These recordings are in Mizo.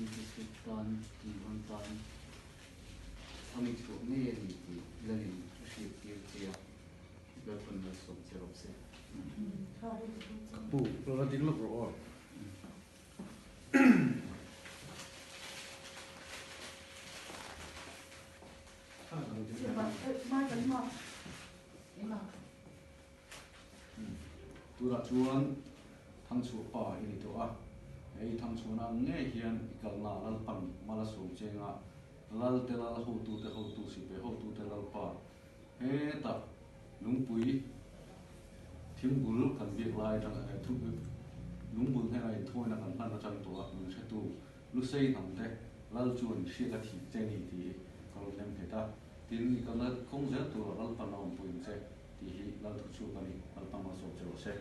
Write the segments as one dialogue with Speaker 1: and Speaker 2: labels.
Speaker 1: District tan, kan ram tan a mi chhuah ngei a ni tih Lalin a hriattir che a, Lalpan malsawm che rawh se.
Speaker 2: Ka pu, la ding lawk rawh aw. Tunah chuan Thangchhuah pa i ni tawh a, hei Thangchhuahna ang ngei hian i kalna Lalpan mal a sawm chenga Lalte Lal hotute hotu sipai hotute Lalpa hetah lungpui thingbul kan biak lai atang lungbul hnenah inthawina kan hlan atang tawh a min hretu Lusei hnamte Lal chuan hriat a thih che ni tih hi ka rawn nem nghet a, tin i kalna kawng zel tura Lalpan a awmpui ang che tih hi Lal thu chhuak a ni, Lalpan malsawm che rawh se.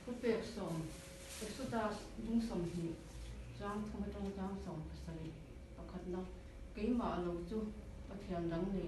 Speaker 3: Thupek sawm, Exodus dung 20, chang thum atang chang 17, pakhatna, Keimah lo chu Pathian dang nei.